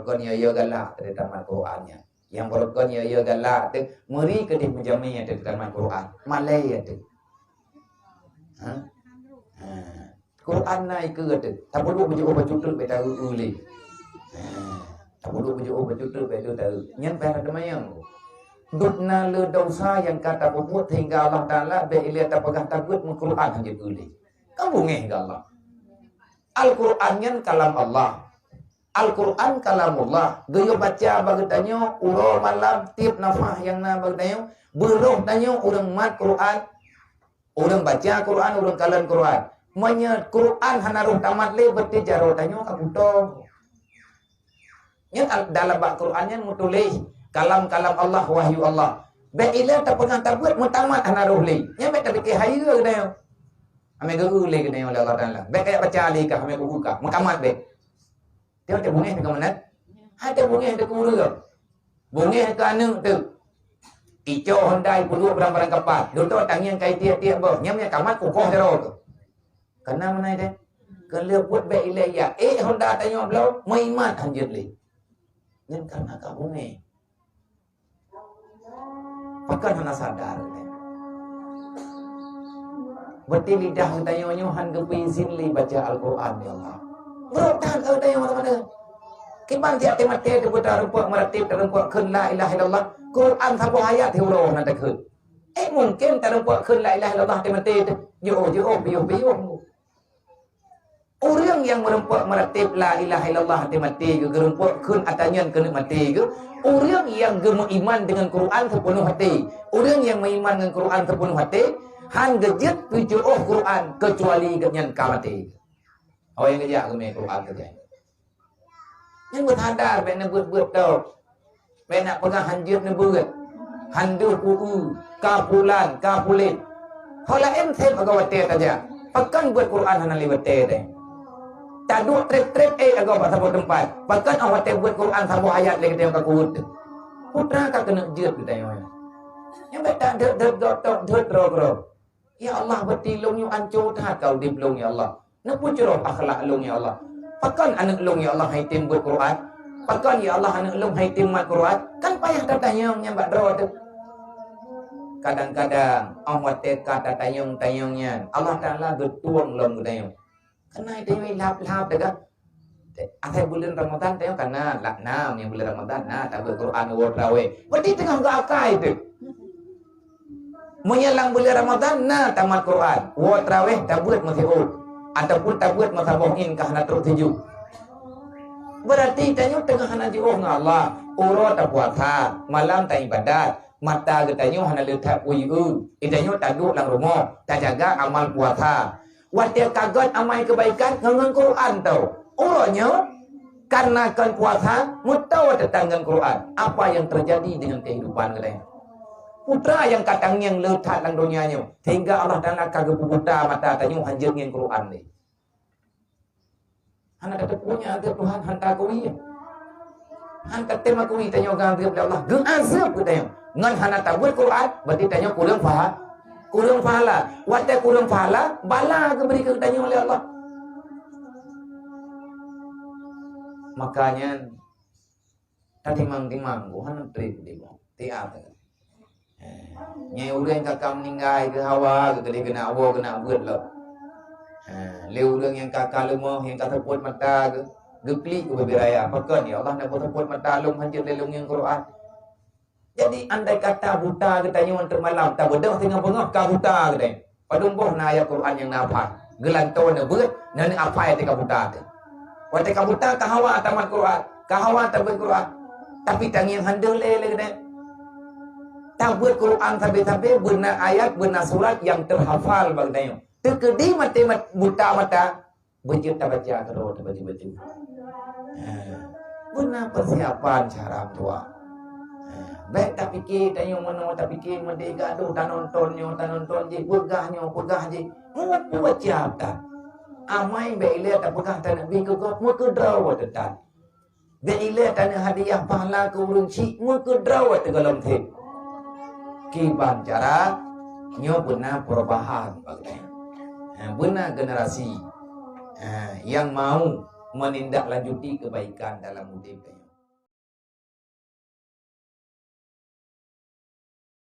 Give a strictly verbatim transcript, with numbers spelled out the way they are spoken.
Kon yo-yo galak teuh tamat Quran nyan. Nyang barokon yo-yo galak teuh meuri keudeh meujamé teuh tamat Quran. Malée teuh. Ha? Ha. Quran na ikeue teuh. Tapeuduek beujiôh bacut teuk bèk taeu-eu lé. Ha. Tapeuduek beujiôh bacut teuk bèk taeu. Nyan payah teumanyong. Dum na le desya nyang ka tapeubuet sehingga Allah Taala bèk ilée tapeugah tabeuet meuquran hanjeuet eu lé. Ka beungéh keu Allah. Al-Quran nyan kalam Allah. Al-Quran kalamullah. Geuyue baca bak geutanyoe uroe malam tieb nafah nyang na bak geutanyoe. Beuroh tanyoe ureuëng mat Quran, ureuëng baca Quran, ureuëng kalon Quran. Meunyoe Quran hana roh tamat lé, berarti jaroe tanyoe ka putôh. Nyan al-, dalam bak Quran nyan meutuléh kalam-kalam Allah, wahyu Allah. Bèk ilée tapeugah tabeuet meutamat hana roh lé. Nyan bèk tapike hayeue geutanyoe. Amai geu lé geutanyoe lé Allah Taala. Bèk kajak baca lé kah, amai geu kah. Meutamat bèk. Tiep-tiep beungéh teuh keumanat? Hai teuh beungéh teuh keu ureuëng. Beungéh keu aneuëk teuh. Ico Honda ipeuduek barang-barang kapat. Dudoe tangieng kai tiep-tiep boh. Nyam nyang kamat kukoh jaroe teuh. Kana meunan teuh. Keu lheueh buet bèk ilée ya. Eh, Honda tanyoe bloe, meuiman hanjeuet lé. Nyan karena ka beungéh. Pakon hana sadar. Berarti lidah geutanyoe nyoe han geupeuizin lé baca Al-Quran, ya Allah. Brok that, eh, tanyoe mata-mata. Kiban tiep maté-maté teuh buta rumpok meuratéb, tarumpok kheun la ilaha illallah. Quran saboh ayat hi uroe na takheun. Eh, mungkin tarumpok kheun la ilaha illallah tiep maté teuh. Jiôh-jiôh, piôh-piôh. Ureuëng nyang meurumpok meuratéb la ilaha illallah até maté geuh, geurumpok kheun ata nyan keuneuk maté geuh, ureuëng nyang geumeuiman deungon Quran sipeunoh até, ureuëng nyang meuiman ngon Quran sipeunoh até, han geujeuet peujiôh Quran keucuali gobnyan ka maté. Awai nyang geujak geumé Quran sagai. Nyan beusadar bèk neubeuet-beuet tôb. Bèk nak peugah hanjeuet neubeuet. Han deuh u-eu, ka pulan, ka pulet. Ho laén sép agoe watèe tajak. Pakon beuet Quran hana lé watèe deh. Taduek trép-trép ék agoe bak saboh teumpat. Pakon 'oh watèe beuet Quran saboh ayat lé geutanyoe ka kuweuet teuh. Putra ka keuneuk jeuet geutanyoe. Nyan bèk tadeuet-deuet gotok deuet droe-droe. Ya Allah, beuti lôn nyoe anco that ka udép lôn, ya Allah. Neupeucurôh akhlak lôn, ya Allah. Pakon aneuëk lôn, ya Allah, hai tem beuet Quran? Pakon, ya Allah, aneuëk lôn hai tem mat Quran? Kan payah tatanyong nyan bak droe teuh. Kadang-kadang, 'oh watèe ka tatanyong-tanyong nyan, Allah Taala geutueng lom geutanyoe. Kana tanyoe lhap-lhap teuh kan? Asai buleuen Ramadhan tanyoe kana, lak na, nyang buleuen Ramadhan na tabeuet Quran, woe traweh. Berarti teungoh geuakai teuh. Meunyoe lam buleuen Ramadhan na tamat Quran, woe traweh tabeuet meusiôt, ataupun tabeuet meusaboh ngieng ka hana trok tujoh. Berarti tanyoe teungoh hana jiôh ngon Allah. Uroe tapuasa, malam taibadat, mata geutanyoe hana le that u-eu. Geutanyoe taduek lam rumoh, tajaga amal puasa. Watèe ka göt amai keubaikan ngon, ngon Quran tau. Uroe nyoe, karena kon puasa, meutoe teuntang ngon Quran. Apa yang terjadi dengan kehidupan geutanyoe? Putra nyang ka tangieng le that lam donya nyoe, sehingga Allah Taala ka geupeubuta mata tanyoe hanjeuet ngieng Quran lé. Hana tateupeue nyan, Tuhan, han takeue. Han tatem akui tanyoe geuazeueb lé Allah. Geuazeueb geutanyoe. Ngon hana tabeuet Quran, berarti tanyoe kureueng paha-, kureueng pahala. Watèe kureueng pahala, bala geubri keu geutanyoe lé Allah. Makanya, tatimang-timang, hana trép di boh. Tiap. Eh, nyan ureuëng ka ka meuninggai geuh hawa geuh, keudeh keuneuk woe keuneuk beuet lom. Eh, lé ureuëng nyang ka ka leumoh, nyang ka seupôt mata geuh, geuklik u bibir raya. Pakon, ya Allah, na beuseupôt mata lôn hanjeuet lé lôn ngieng Quran. Jadi, andai kata buta geutanyoe teuk malam, tabeudôh singoh beungoh ka buta geutanyoe. Padum boh na ayat Quran nyang na phan, geulantoe neubeuet, na neuapai teuka buta teuh. Watèe ka buta, ka hawa tamat Quran, ka hawa tabeuet Quran. Tapi tangieng han deuh lé, lé geutanyoe. Tabeuet Quran sabe-sabe, beuna ayat, beuna surat nyang teuhafal bak geutanyoe. Teukeudi maté mat-, buta mata, beujeuet tabaca keudroe, tabaca-baca. Ha. Beuna persiapan cara tuha. Ha. Bèk tapike tanyoe meunoe, tapike meudeh gadoh, tanonton nyoe, tanonton jih, peugah nyoe, peugah jih. Muphom siap that. Amai bèk ilèe tapeugah taneuk bri keu gob, meukeudroe teuh that. Bèk ilèe taneuk hadiah pahala keu ureueng chik, meukeudroe teuh gohlom that. Kiban cara nyoe beuna perubahan bak geutanyoe. Ha, beuna generasi, ha, nyang mau menindaklanjuti kebaikan dalam udép geutanyoe.